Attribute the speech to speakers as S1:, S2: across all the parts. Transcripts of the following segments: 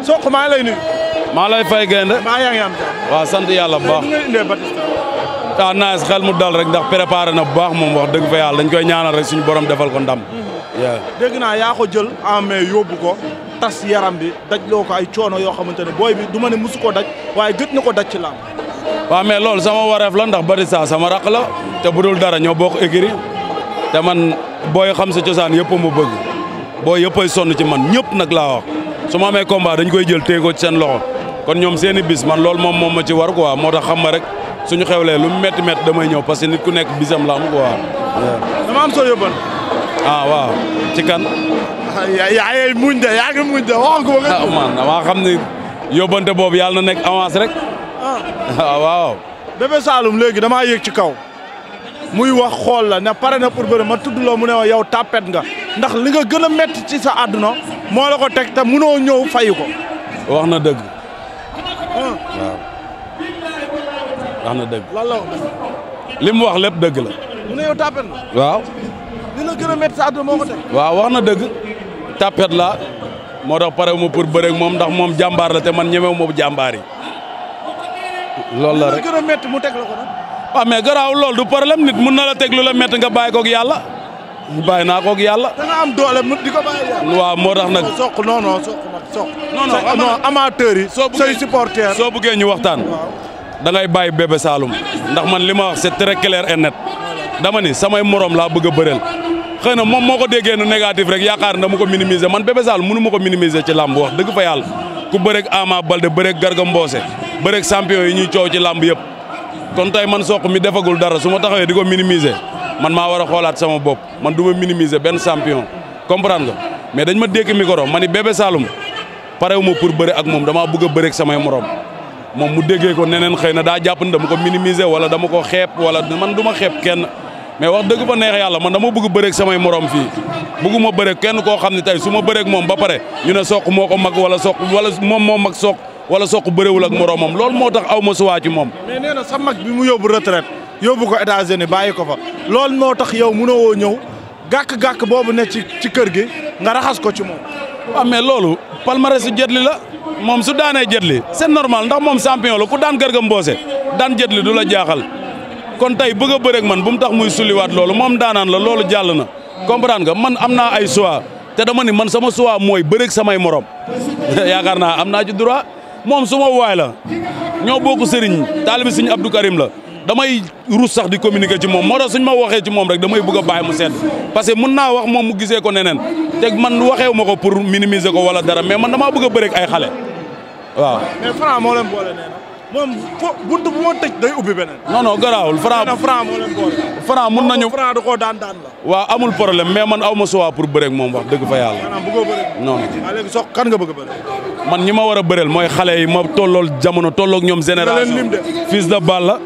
S1: Sokh maa lay nuyu.
S2: maa lay fay gaynde.
S1: maa yaa ngi am jàmm.
S2: waaw sant yàlla bu baax.
S1: tey indee Batista.
S2: naaj xel mu dal rek ndax préparé na bu baax moom wax dëgg fa yàlla dañ koy ñaanal rek suñu borom defal ko ndam.
S1: dégg naa yaa ko jël en mai yóbbu ko tas yaram bi daj loo ko ay coono yoo xamante ne booy bi du ma ne musu ko daj waaye gëj na ko daj ci làmb.
S2: waaw mais loolu sama wareef la ndax Batista sama raq la te bu dul dara ñoo bokk écurie te man booy xam sa cosaan yëpp ma bëgg booy yëppay sonn ci man ñëpp nag laa wax su ma amee combat dañ koy jël téye ko ci seen loxo kon ñoom seeni bis man loolu moom ma ci war quoi moo tax xam ma rek suñu xewlee lu mu métti damay ñëw parce que nit ku nekk bisam la am quoi.
S1: dama am soo yóbban.
S2: waaw ci kan.
S1: yaa ngi muñ de wax ko nga.
S2: man damaa xam ni yóbbante boobu yàlla na nekk avance rek. waaw.
S1: Bébé Saloum léegi damaa yéeg ci kaw muy wax xool la ne pare na pour bëre ma tudd loo mu ne ma yow tapet nga ndax li nga gën a métti ci sa àdduna moo la ko teg te mënoo ñëw fayu ko.
S2: wax na dëgg. waaw. wax na dëgg.
S1: lan la wax
S2: li mu wax lépp dëgg la.
S1: mu ne yow tapet nga.
S2: waaw.
S1: li la gën a métti sa àdduna moo ko teg.
S2: waaw wax na dëgg. tapet la moo tax pare ma pour bëre ak moom ndax moom jàmbaar la te man ñemewu ma jàmbaar yi. loolu la rek
S1: li la gën a métti mu teg la ko nag.
S2: waaw mais garaaw loolu du problème nit mun na la teg lu la métti nga bàyyi koog yàlla. bàyyi naa koog yàlla.
S1: da nga am doole mu di ko bàyyi yàlla.
S2: waaw moo tax nag.
S1: Sokh non Sokh.
S2: non
S1: amateurs yi. say supporters.
S2: soo bëggee ñu waxtaan. da ngay bàyyi Bébé Saloum ndax man li ma wax c'est très clair et net. dama ni samay morom laa bëgg a bëreel. xëy na moom moo ko déggee nu négatif rek yaakaar na mu ko minimiser man Bébé Saloum mënu ma ko minimiser ci làmb wax dëgg fa yàlla ku bëreeg Ama Baldé bëreeg Garga Mbossé bëreeg champion yi ñuy coow ci làmb yëpp kon tey man Sokh mi defagul dara su ma taxawee di ko minimiser man maa war a xoolaat sama bopp man du ma minimiser benn champion comprendre nga mais dañ ma dékk micro ma ni Bébé Saloum parewu ma pour bëre ak moom damaa bëgg a bëreeg samay morom moom mu déggee ko neneen xëy na daa jàpp ni dama ko minimiser wala dama ko xeeb wala man du ma xeeb kenn mais wax dëgg fa neex yàlla man dama bëgg bëreeg samay morom fii bëgguma bëreeg kenn koo xam ne tey su ma bëreeg moom ba pare ñu ne Sokh moo ko mag wala Sokh wala moom moo mag Sokh wala Sokh bëréewul ak moromam loolu moo tax aw ma suwaa ci moom.
S1: mais nee na sa mag bi mu yóbbu retraite yóbbu ko États-Unis bàyyi ko fa loolu moo tax yow mënoo woo ñëw gàkk-gàkk boobu ne ci kër gi nga raxas ko ci moom.
S2: waaw mais loolu palmarès su Jet Li la moom su daanee Jet Li c'est normal ndax moom champion la ku daan Garga Mbossé daan Jet Li du la jaaxal kon tey bëgg a bëreeg man bu mu tax muy sulliwaat loolu moom daanaan la loolu jàll na comprendre nga man am naa ay choix te dama ni man sama choix mooy bëreeg samay morom yaakaar naa am naa ci droit. moom suma waay la ñoo bokk sëriñ taalibi sëriñ Abdou Karim la damay ruus sax di communiquer ci moom moo tax suñ ma waxee ci moom rek damay bëgg a bàyyi mu sedd parce que mun naa wax moom mu gisee ko neneen te man waxeewu ma ko pour minimiser ko wala dara mais man damaa bëgg a bëre ak ay xale waaw.
S1: mais Franc moo leen boole nee na moom buntu bu ma tëj day ubbi beneen.
S2: non garaawul Franc
S1: moo leen boole.
S2: Franc mun nañu
S1: Franc da koo daan la.
S2: waaw amul problème mais man aw ma choix pour bëre ak moom wax dëgg fa yàlla.
S1: maanaam bëggoo bëre.
S2: non
S1: léegi Sokh kan nga bëgg a bëre.
S2: man ñi ma war a bëreel mooy xale yi ma tollool jamono tolloog ñoom génération Fils de Balla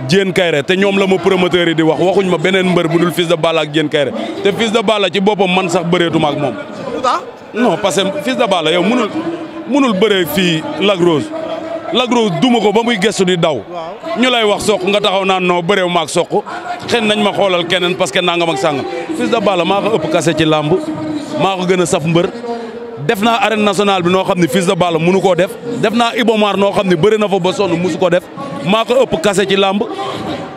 S2: Diène Kaïré te ñoom la ma promoteur yi di waxuñ ma beneen mbër bu dul Fils de Balla ak Diène Kaïré te Fils de Balla ci boppam man sax bëreetuma ak moom. non parce que Fils de Balla yow munul bëree fii Lac Rose duma ko ba muy gestu di daw ñu lay wax Sokh nga taxaw naan non bëreew ma ak Sokh xen nañ ma xoolal keneen parce que nangam ak sàngam Fils de Balla maa ko ëpp kase ci làmb maa ko gën a saf mbër def naa arène nationale bi noo xam ne Fils de Balla mënu koo def naa Ibomar noo xam ne bëri na fa ba sonn musu ko def maa ko ëpp kase ci làmb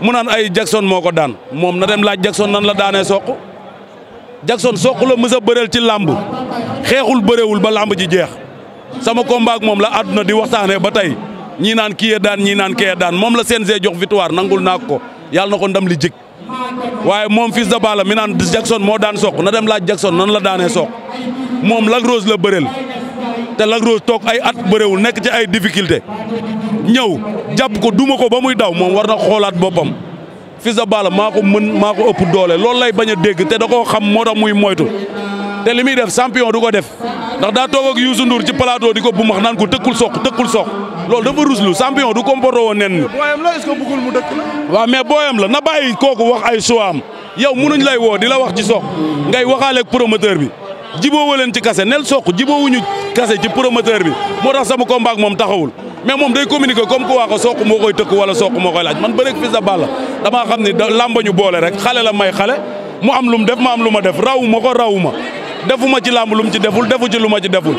S2: mu naan ay Jackson moo ko daan moom na dem laaj Jackson nan la daanee Sokh Jackson Sokh la mës a bëreel ci làmb xeexul bëreewul ba làmb ji jeex sama combat ak moom la àdduna di waxtaanee ba tey ñii naan kii daan ñii naan kii daan moom la CNG jox victoire nangul naa ko yàlla na ko ndam li jik waaye moom Fils de Balla mi naan Jackson moo daan Sokh na dem laaj Jackson nan la daanee Sokh moom Lac Rose la bëreel te Lac Rose toog ay at bëreewul nekk ci ay difficulté ñëw jàpp ko duma ko ba muy daw moom war na xoolaat boppam Fils de Balla maa ko ëpp doole loolu lay bañ a dégg te da koo xam moo tax muy moytu te li muy def champion du ko def ndax daa toog ak Youssou Ndour ci plateau di ko bumax naan ko tëkkul Sokh loolu dafa ruslu champion du comporté woon nen ni
S1: booyam la est-ce que bëggul mu dëkk la.
S2: waaw mais booyam la na bàyyi kooku wax ay choix am yow munuñ lay woo di la wax ci Sokh ngay waxaale ak promoteur bi jiboowu leen ci kase nel Sokh jiboowuñu kase ci promoteur bi moo tax sama combat ak moom taxawul mais moom day communiquer comme ku waa ko Sokh moo koy tëkk wala Sokh moo koy laaj man bëreeg Fils de Balla damaa xam ne làmba ñu boole rek xale la may xale mu am lu mu def ma am lu ma def rawu ma ko rawu ma defuma ci làmb lu mu ci deful defu ci lu ma ci deful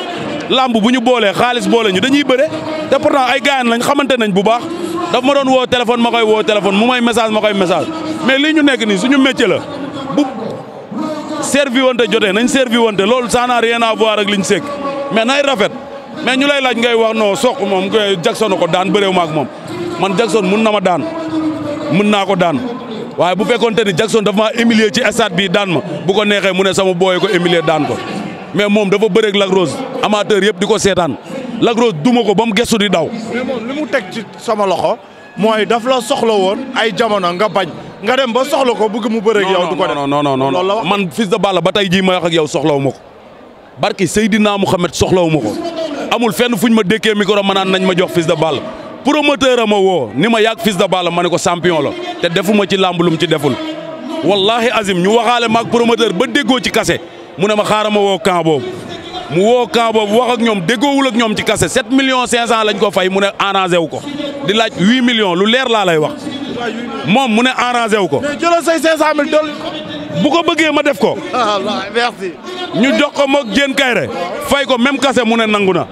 S2: lamb bu ñu boolee xaalis boole ñu dañuy bëre te pourtant ay gaayan lañ xamante nañ bu baax daf ma doon woo téléphone ma koy woo téléphone mu may message ma koy message mais lii ñu nekk nii suñu métier la bu servi wante jotee nañ servi wante loolu ça n'a rien à voir ak liñ sekk mais nay rafet mais ñu lay laaj ngay wax non Sokh moom Jackson ko daan bëréew ma ak moom man Jackson mun na ma daan mun naa ko daan waaye bu fekkoonte ni Jackson dafa maa humilier ci stade bi daan ma bu ko neexee mu ne sama booy ko humilier daan ko mais moom dafa bëreeg Lac Rose amateur yëpp di ko seetaan Lac Rose duma ko ba mu gestu di daw.
S1: mais moom li mu teg ci sama loxo mooy daf la soxla woon ay jamono nga bañ nga dem ba soxla ko bëgg mu bëreeg yow. du ko def
S2: non man Fils de Balla ba tey jii may wax ak yow soxlawu ma ko barki Seydina Mouhamed soxlawu ma ko amul fenn fuñ ma dékkee micro ma naan nañ ma jox Fils de Balla promoteur a ma woo ni ma yàgg Fils de Balla ma ne ko champion la te defuma ci làmb lum ci deful wallahi azim ñu waxaale maag promoteur ba déggoo ci kase mu ne ma xaaral ma woo camp boobu mu woo camp boobu wax ak ñoom déggoowul ak ñoom ci kase 7 millions 500 lañ ko fay mu ne arrangé wu ko di laaj 8 millions lu leer laa lay wax moom mu ne arrangé wu ko.
S1: mais jëlal say 500000 dool
S2: bu ko bëggee ma def ko.
S1: merci.
S2: ñu jox ko moog Diène Kaïré fay ko même kase mu ne nangu na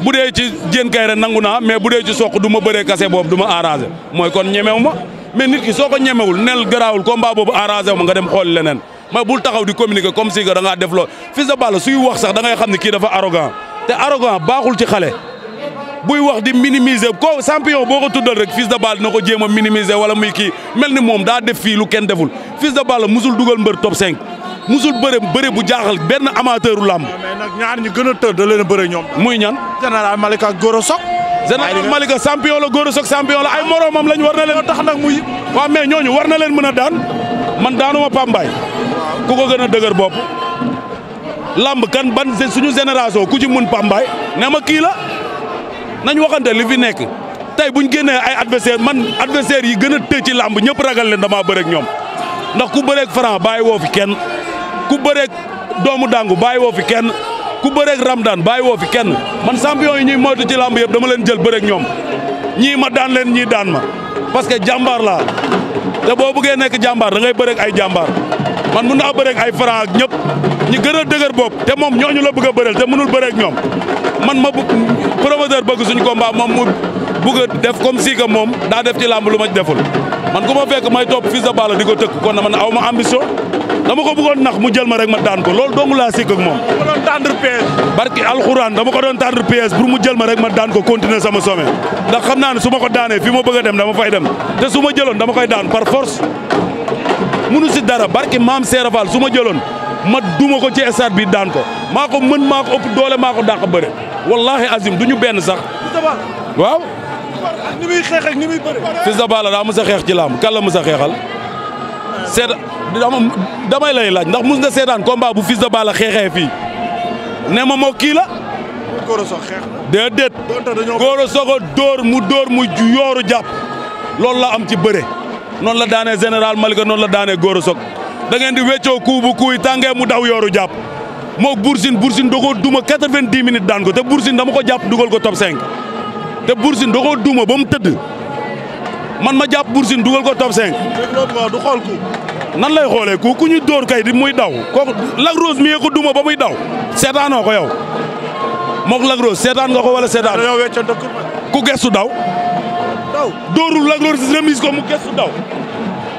S2: bu dee ci Diène Kaïré nangu naa mais bu dee ci Sokh du ma bëree kase boobu du ma arrangé mooy kon ñemewu ma mais nit ki soo ko ñemewul nel garaawul combat boobu arrangé wu ma nga dem xool leneen mais bul taxaw di communiquer comme si que da ngaa def loo Fils de Balla suy wax sax da ngay xam ne kii dafa arrogant te arrogant baaxul ci xale buy wax di minimiser ko champion boo ko tuddal rek Fils de Balla dina ko jéem a minimiser wala muy kii mel ni moom daa def fii lu kenn deful Fils de Balla musul dugal mbër top 5 musul bëre bu jaaxal benn amateuru làmb.
S1: mais nag ñaar ñu gën a tër da leen a bëre ñoom.
S2: muy ñan.
S1: général Malika ak Goro Sock.
S2: général Malika champion la Goro Sock champion la ay moromam lañ war na leen.
S1: tax nag muy.
S2: waaw mais ñooñu war na leen mën a daan man daanuma Pambaay ku ko gën a dëgër bopp lamb kan ban suñu génération ku ci mun Pambaay ne ma kii la nañ waxante li fi nekk tey buñ génnee ay adversaire man adversaire yi gën a tëj ci lamb ñëpp ragal leen damaa bëreeg ñoom ndax ku bëreeg Franc bàyyi woo fi kenn ku bëreeg doomu dangu bàyyi woo fi kenn ku bëreeg Ramdan bàyyi woo fi kenn man champion yi ñuy moytu ci lamb yëpp dama leen jël bëreeg ñoom ñii ma daan leen ñii daan ma parce que jàmbaar laa te boo bëggee nekk jàmbaar da ngay bëreeg ay jàmbaar man mun naa bëreeg ay Franc ak ñëpp ñi gën a dëgër bopp te moom ñooñu la bëgg a bëreel te mënul bëreeg ñoom man ma promoteur bëgg suñu combat moom mu bëgg a def comme si que moom daa def ci làmb lu ma ci deful man ku ma fekk may topp Fils de Balla di ko tëkk kon man aw ma ambition dama ko bëggoon nax mu jël ma rek ma daan ko loolu dong laa sikk ak moom.
S1: dama doon tendre piège.
S2: barki alxuraan dama ko doon tendre piège pour mu jël ma rek ma daan ko continuer sama sommet ndax xam naa ne su ma ko daanee fi ma bëgg a dem dama fay dem te su ma jëloon dama koy daan par force munu si dara barki maam Serap Fall su ma jëloon ma duma ko ci stade bi daan ko maa ko mën maa ko ëpp doole maa ko dàq bëre wallahi azim du ñu benn sax. waaw.
S1: ni muy xeex ak ni muy bëre.
S2: Fils de Balla daa mës a xeex ci laam kan la mës a xeexal. damay lay laaj ndax mus nga seetaan combat bu Fils de Balla xeexee fii ne ma moo kii la.
S1: Goro Sock xeex na.
S2: déedéet. Goro Sock dóor mu yooru jàpp loolu la am ci bëre noonu la daanee général Malika noonu la daanee Goro Sock da ngeen di weccoo kuu bu kuy tàngee mu daw yooru jàpp moo Boursine da koo duma 90 minutes daan ko te Boursine dama ko jàpp dugal ko top 5 te Boursine da koo duma ba mu tëdd man ma jàpp Boursine dugal ko top 5.
S1: du xool ku.
S2: nan lay xoolee ku ñu dóor kay di muy daw kooku Lac Rose mi ko duma ba muy daw seetaanoo ko yow mook Lac Rose seetaan nga ko wala seetaan.
S1: dañoo weccante
S2: ku gestu daw. dóorul Lac Rose remise ko mu gestu daw.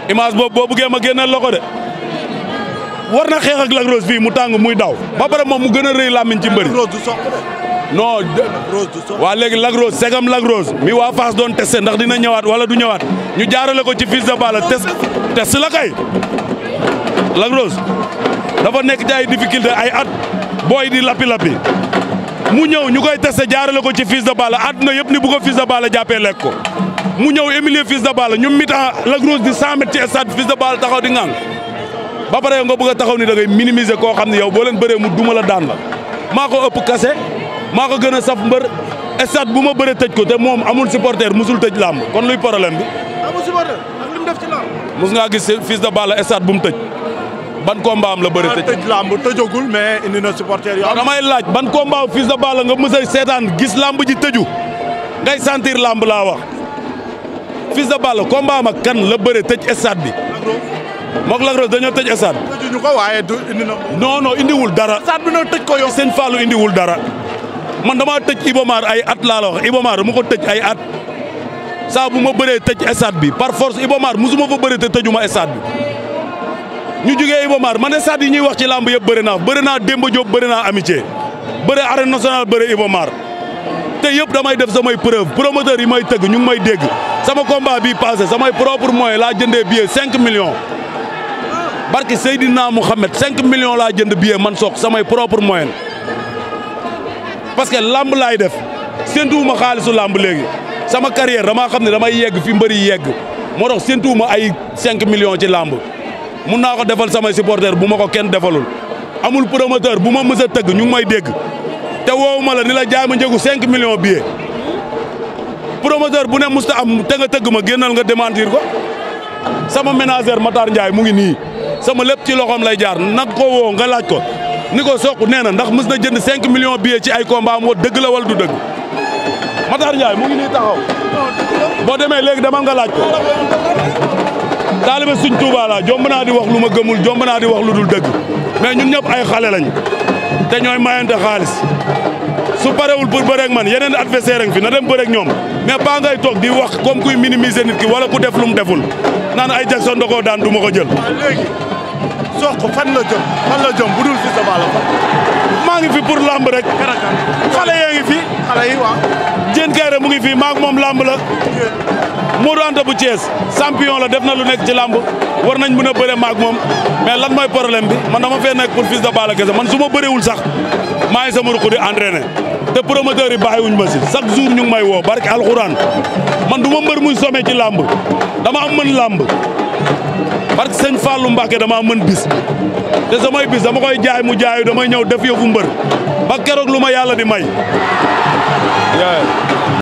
S2: image boobu boo buggee ma génneel la ko de war na xeex ak Lac Rose fii mu tàng muy daw ba pare moom mu gën a rëy làmmiñ ci mbëri. non waa léegi Lac Rose segam Lac Rose mi waa Fass doon testé ndax dina ñëwaat wala du ñëwaat ñu jaarale ko ci Fils de Balla test la kay Lac Rose dafa nekk ci ay difficulté ay at booy di lappi mu ñëw ñu koy testé jaarale ko ci Fils de Balla àdduna yëpp ni bu ko Fils de Balla jàppee lekk ko mu ñëw humilier Fils de Balla ñu mi-temps Lac Rose di 100 mètres ci stade Fils de Balla taxaw di ngang ba pare yow nga bëgg a taxaw ni da ngay minimiser koo xam ne yow boo leen bëree mu duma la daan la maa ko ëpp kase maa ko gën a saf mbër stade bu ma bëree tëj ko te moom amul supporter musul tëj làmb kon luy problème bi.
S1: amul supporter ak li mu def ci làmb.
S2: mus ngaa gis Fils de Balla stade bu mu tëj ban combat am la bëri tëj.
S1: tëj làmb tëjagul mais indi na supporter yoo.
S2: damay laaj ban combat Fils de Balla nga mës a seetaan gis làmb ji tëju ngay sentir làmb laa wax Fils de Balla combat am ak kan la bëri tëj stade bi. mook Lac Rose dañoo tëj stade.
S1: tëjuñu ko waaye du indi na.
S2: non indiwul dara.
S1: stade bi nag tëj ko yow.
S2: Sëñ Fallou indiwul dara man damaa tëj Ibomar ay at laa la wax Ibomar dama ko tëj ay at saa bu ma bëree tëj stade bi par force Ibomar musuma fa bëree te tëjuma stade bi ñu jugee Ibomar man stade yi ñuy wax ci làmb yëpp bëri naa Demba Diop bëri naa amitié bëri arène nationale bëri Ibomar te yëpp damay def samay preuve promoteur yi may tëgg ñu ngi may dégg sama combat bii passé samay propre moyen laa jëndee billet 5 millions barki Seydina Mouhamed 5 millions laa jënd billet man Sokh samay propre moyen parce que lamb laay def séntuwuma xaalisu lamb léegi sama carrière damaa xam ne damay yegg fi mbëri yegg moo tax séntuwuma ay 5 millions ci lamb mun naa ko defal samay supporters bu ma ko kenn defalul amul promoteur bu ma mës a tëgg ñu ngi may dégg te woowuma la ni la jaay ma njëgu 5 millions billet promoteur bu ne musta am te nga tëgg ma génnal nga démentir ko sama ménagère Matar Ndiaye mu ngi nii sama lépp ci loxoom lay jaar nag ko woo nga laaj ko ni ko Sokh nee na ndax mës na jënd 5 millions billet ci ay combat am dëgg la wala du dëgg Matar Ndiaye mu ngi nii taxaw boo demee léegi demal nga laaj ko taalibe Sëñ Tuubaa la jomb naa di wax lu ma gëmul jomb naa di wax lu dul dëgg mais ñun ñëpp ay xale lañ te ñooy mayante xaalis su parewul pour bëreeg man yeneen adversaire fi na dem bëreeg ñoom mais pas ngay toog di wax comme kuy minimiser nit ki wala ku def lu mu deful naan ay Jackson da koo daan du ma ko jël.
S1: léegi Sokh fan la jëm bu dul Fils de Balla
S2: maa ngi fi pour lamb rek. xale yaa ngi fi.
S1: xale yi waaw.
S2: Diène Kaïré mu ngi fi maak moom lamb la. Modou Anta bu Thiès champion la def na lu nekk ci lamb war nañ mën a bëre maak moom mais lan mooy problème bi man dama fee nekk pour Fils de Balla kese man su ma bëreewul sax maa ngi sama ruq di entraîné te promoteur yi bàyyiwuñ ma si chaque jour ñu ngi may woo barke alxuraan man du ma mbër muy sommet ci lamb dama am mën lamb parce que sëñ Fallou Mbacke dama mën bis te samay bis dama koy jaay mu jaayu damay ñëw def yëfu mbër ba keroog lu ma yàlla di may